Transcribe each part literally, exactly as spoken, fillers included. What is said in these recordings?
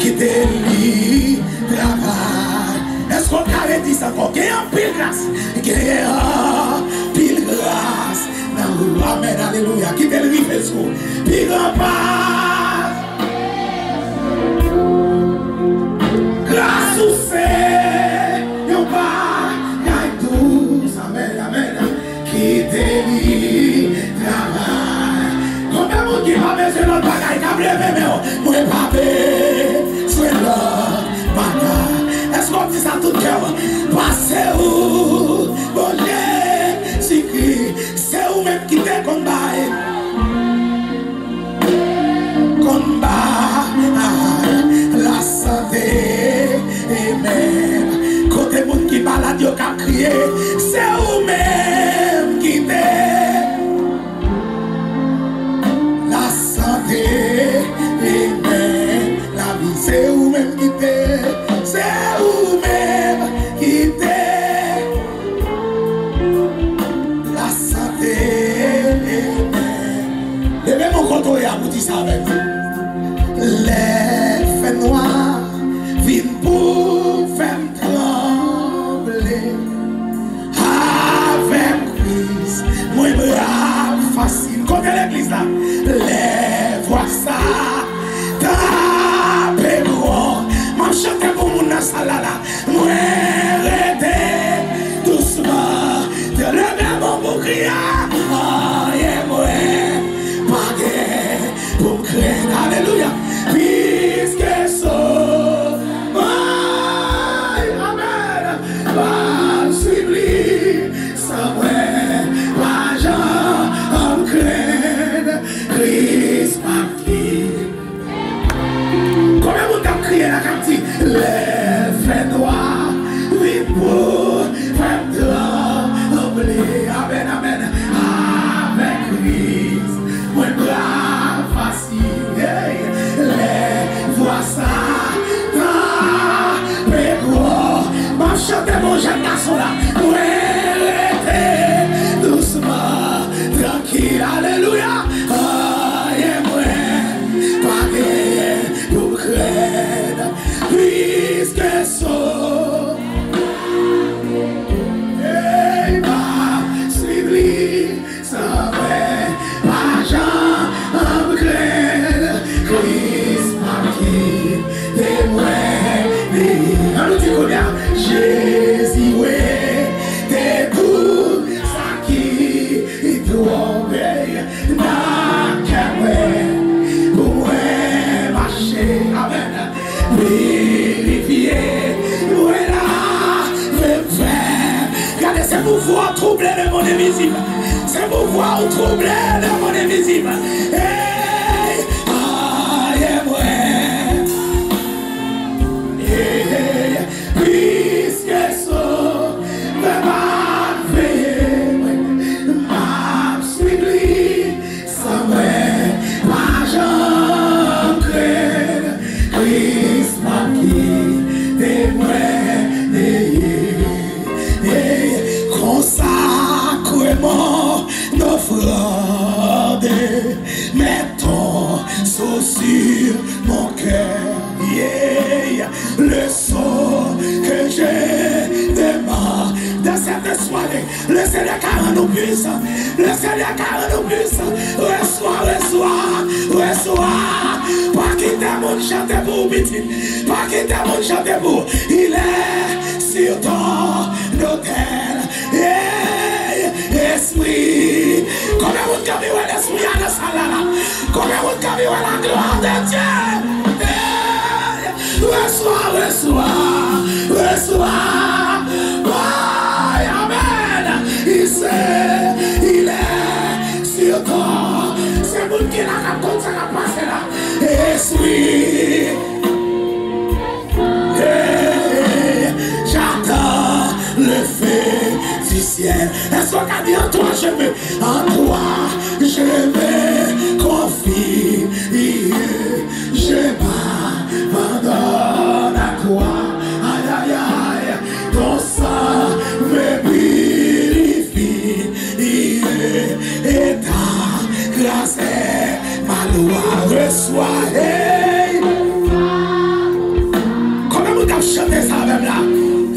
Kite li travay. Èske w ka redi sa ankò? Gen anpil gras. Gen anpil gras nan ou. Amèn, alelouya. Kite l rive sou ou. Pi gran pa. Gras ou se yon bagay dous. Amèn, amèn. Kite li travay. Konbyen moun ki pa bezwen lòt bagay, k ap leve men w? Mwen pa bezwen lòt bagay. Èske w di sa tout kè w? Pase ou, Bondye, Jezikri, se ou menm ki te konn bay. Konn bay lasante, amen. Kote moun ki malad yo k ap kriye, se ou menm ki te lasante, amen. Lavi, se ou menm ki te, se ou menm ki te lasante. Leve men w kote w ye a pou di sa avè m. Lè fènwa vin pou fè m tranble, avèk Kris, mwen bral fasil. Kote legliz la? Lè vwa sa tape gwo, m ap chante pou moun nan sal la la. Mwen rete dousman. Te leve men w pou kriye. Ayen mwen pa gen pou m krenn. Alelouya. Piske Sovè mwen, amèn, m ap swiv li. San mwen pa janm krenn. Kris p ap kite. Konbyen moun k ap kriye la k ap di, lè fènwa vin pou fè m tranble? Amèn, amèn. Avèk Kris, mwen bral fasil. Hey, lè vwa sa tape gwo, m ap chante pou jèn gason la. Mwen rete dousman, trankil. Alelouya. Ayen mwen pa genyen pou m krenn, piske Sovè, hey, m ap swiv li. San mwen pa janm krenn. Kris p ap kite mwen. Ann nou di kounye a, Jezi wete tout sa ki twonbe nan kè mwen, pou mwen mache, amèn, pirifye mwen, lave m fè. Gade, se pouvwa w twouble lemonn envizib. Se pouvwa w twouble lemonn envizib. Hey, ayen mwen. Hey, hey, hey. Piske Sovè m ap veye mwen, m ap swiv li. San mwen pa janm krenn. Kris p ap kite mwen. Hey, hey, hey. Consacre mon offrande, mets ton sceau sur mon cœur. Yeah. Le sceau que je demande. Dans cette soirée, le Seigneur ka rann ou pwisan. Le Seigneur ka rann ou pwisan. Resevwa, resevwa, resevwa. Pa kite moun chante pou ou, pitit. Pa kite moun chante pou ou. Il est sur ton autel. Hey, espri. Konbyen moun k anvi wè Lespri a nan sal la la? Konbyen moun k anvi wè la glwa de Dye? Hey, resevwa, resevwa, resevwa. Ay, amèn. Il se, il est sur ton. Se moun ki la k ap konn sa k ap pase la. Espri. Hey, j'attends le feu du ciel. Èske w ka di, en toi je me, en toi je me confie, je m'abandonne à toi. Aïe, aïe, aïe, ton sang me purifie, et ta grâce est ma loi. Reçois, hey. Chante sa avè m la.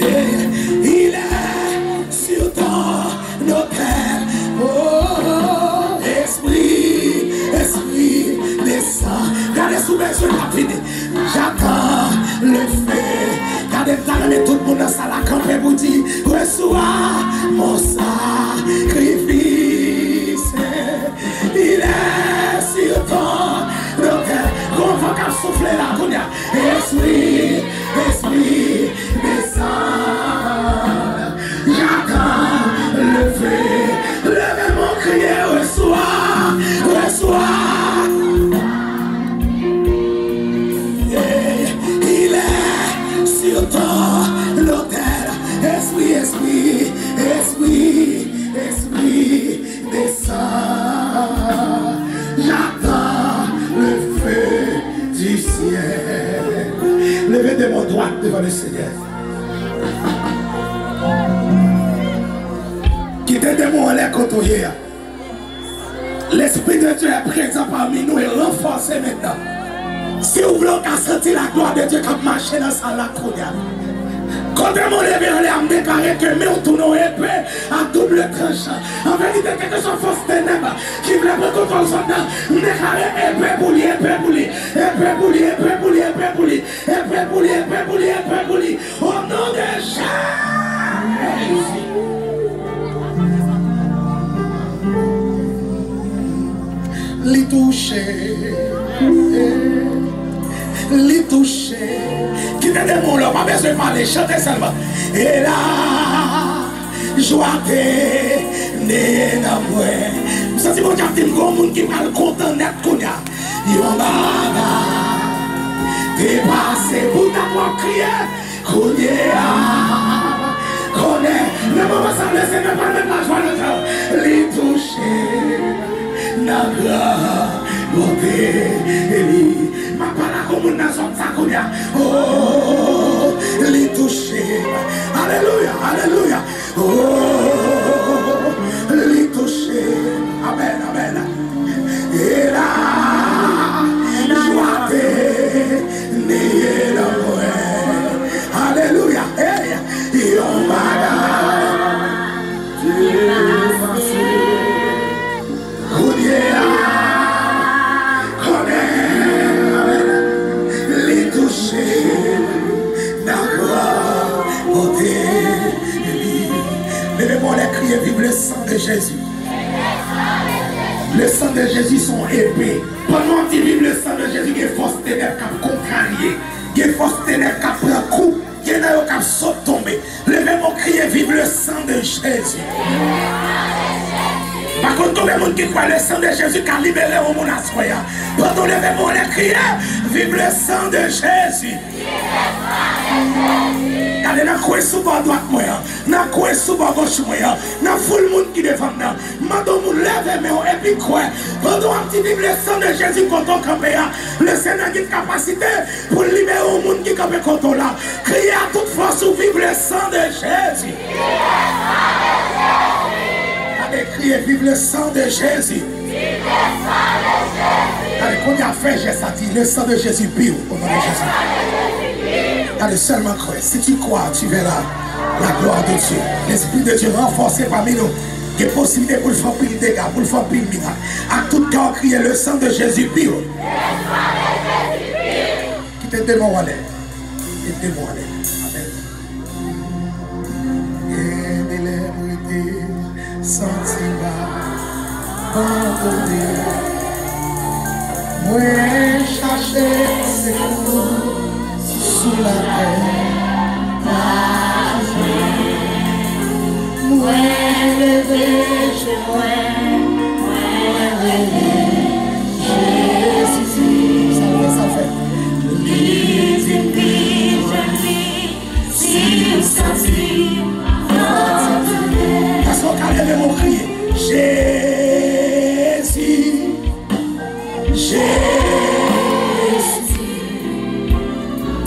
Eh, il est sur ton autel. Oh, esprit, esprit, descend. Gade sou bezwen k ap vini. J'attends le feu. Gade, m ta renmen tout moun nan sal la kanpe pou di, reçois mon sacrifice. Il est sur ton autel. Gon van k ap soufle la kounye a. Esprit, esprit, descend. J'attends le feu. Leve men w, kriye, reçois, reçois. Yeah. Il est sur ton autel. Esprit, esprit, esprit, esprit, descend. J'attends le feu du ciel. Leve de men w dwat devan le Seigneur. Kite de men w anlè kote w ye a. L'Esprit de Dieu est présent parmi nous et renforcé maintenant. Si w vle, w ka santi la gloire de Dieu k ap mache nan sal la kounye a. Kote men w leve anlè a, m deklare ke men w tounen yon epe à double tranchant. An verite, kèlkeswa fòs tenèb ki vle pran kontwòl zòn nan, m deklare epe pou li, epe pou li, epe pou li, epe pou li, epe pou li, epe pou li, epe pou li, epe pou li. Au nom de Jésus. Li touche. Li touche. Kite de men w la, w pa bezwen pale, chante sèlman. E la jwa te ne nan mwen. M santi Bondye ap di m gon moun ki pral kontan nèt kounye a. Yon bagay te pase. Poutan w ap kriye kounye a. Konnen, nan moman sa, le Senyè pa met lajwa nan kè w. Li touche nan gran bonte li. M ap pale ak yon moun nan zòn sa kounye a. Oh, li touche. Alelouya, alelouya. Oh, li touche. Amèn, amèn. E la jwa te ne nan mwen. Alelouya. Hey, yon bagay te pase. Kounye a, konnen, amèn, li touche nan gran bonte li. Leve men w anlè, kriye, vive le sang de Jésus. Le sang de Jésus se yon epe. Pandan w ap di vive le sang de Jésus, gen fòs tenèb k ap kontrarye. Gen fòs tenèb k ap pran kou. Gen nan yo k ap sot tonbe. Leve men w, kriye, vive le sang de Jésus. Pa konn konbyen moun ki kwè le sang de Jésus ka libere yon moun aswè a. Pandan w leve men w anlè, kriye, vive le sang de Jésus. Gade nan kwen sou bò dwat mwen an, nan kwen sou bò goch mwen an, nan foul moun ki devan m nan. M mande yon moun leve men w epi kwè. Pandan w ap di vive le sang de Jésus kote w kanpe a, le Senyè gen kapasite pou l libere yon moun ki kanpe kote w la. Kriye a tout fòs ou, vive le sang de Jésus. Gade, kriye, vive le sang de Jésus. Gade, kounye a fè jès la, di, le sang de Jésus pure au nom de Jésus. Gade, sèlman kwè. Si tu crois, tu verras la gloire de Dieu. L'Esprit de Dieu renforcé parmi nous. Gen posiblite pou l fè anpil dega, pou l fè anpil mirak. Ak tout kè w, kriye, le sang de Jésus pure. Kite demon w anlè. Kite demon w anlè. Amèn. Gen de lè mwen te santi m abandone. Mwen chache sekou sou latè, pa jwenn. Mwen leve je mwen, mwen rele Jezi. Sa l fè, sa l fè. Li di m li jwenn li, si w santi w abandone. Èske w ka leve men w kriye? Jezi, Jezi,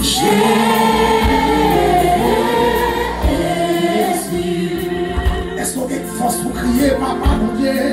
Jezi. Èske w gen fòs pou kriye, Papa Bondye?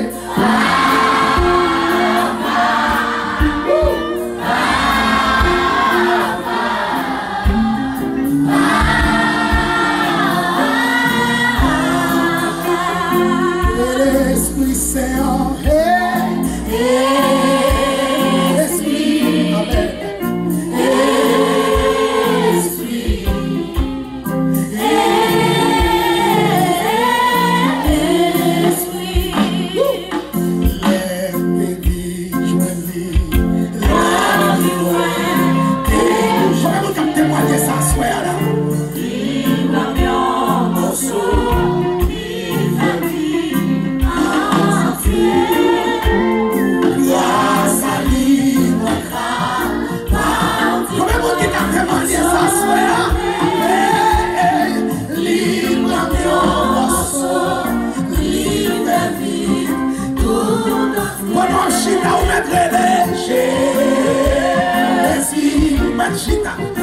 Gad chita.